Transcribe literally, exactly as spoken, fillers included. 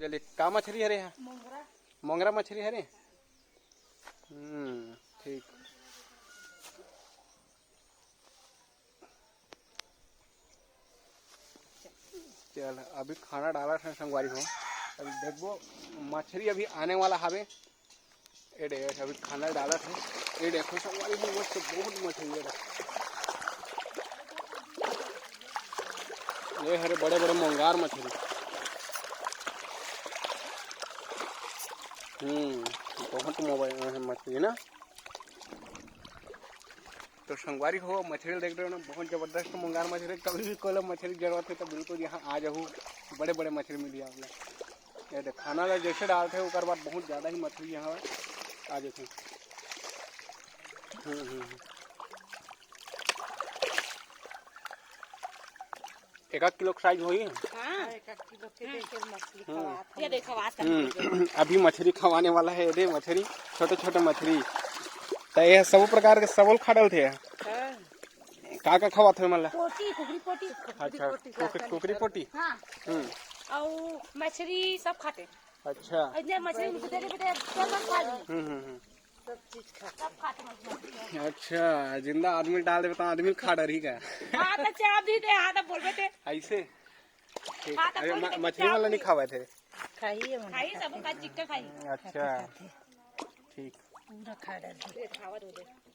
चलिए, का मछरी हरे हा? मोंगरा। मोंगरा मछरी हरे। हम्म, ठीक। चल, अभी खाना डालत हे संगवारी हो। अभी देखबो, मछरी अभी आने वाला हवे। ए दे, अभी खाना डालत हे। ए देखो संगवारी हो, मस्त बहुत मछरी हे। ये हरे बड़े बड़े मोंगार मछरी। हम्म, बहुत मोबाइल मछरी ना। तो संगवारी हो, मछरी देख रहे हो ना, बहुत जबरदस्त मोंगार मछरी। कभी भी कोई ला मछरी जरूरत है तो बिल्कुल यहाँ आ जाओ, बड़े बड़े मछरी मिली आप ला। ये देख, खाना ला जैसे डालते हैं, ओकर बाद बहुत ज्यादा ही मछली यहाँ आ जाते हैं। हम्म, हम्म, हम्म। एक आध किलो के साइज होही। हाँ। एक आध किलो के देख के मछली हम्म। खवात ये हन। देखो, आज हम्म। अभी मछली खवाने वाला है, ये दे मछली, छोटे छोटे मछली। तो ये सब प्रकार के सबल खा डालते हैं। हाँ। का का खवात हो मतलब? पोटी, कुकरी पोटी। अच्छा, कुकरी, कुकरी पोटी। हाँ। हम्म। अउ मछली सब खाते। अच्छा। इतने मछली मुझे दे दे बेटे, सब खा ली। हम्म, हम्म, हम्म। सब चीज खा। सब खाते मछली। अच्छा, जिंदा आदमी डाल देबे तो आदमी खा डरही का? हाँ, तो चाप दी थे, हाँ, तो बोलबे थे। ऐसे? ठीक। हाँ, तो अरे, बोल म-, के मछली चाप वाला नहीं दी। खावा थे? खाइए, मन खाइए, सब का चिक्का खाइए। अच्छा। खाते, खाते। ठीक। पूरा खा डरही। ये खावा दो दे।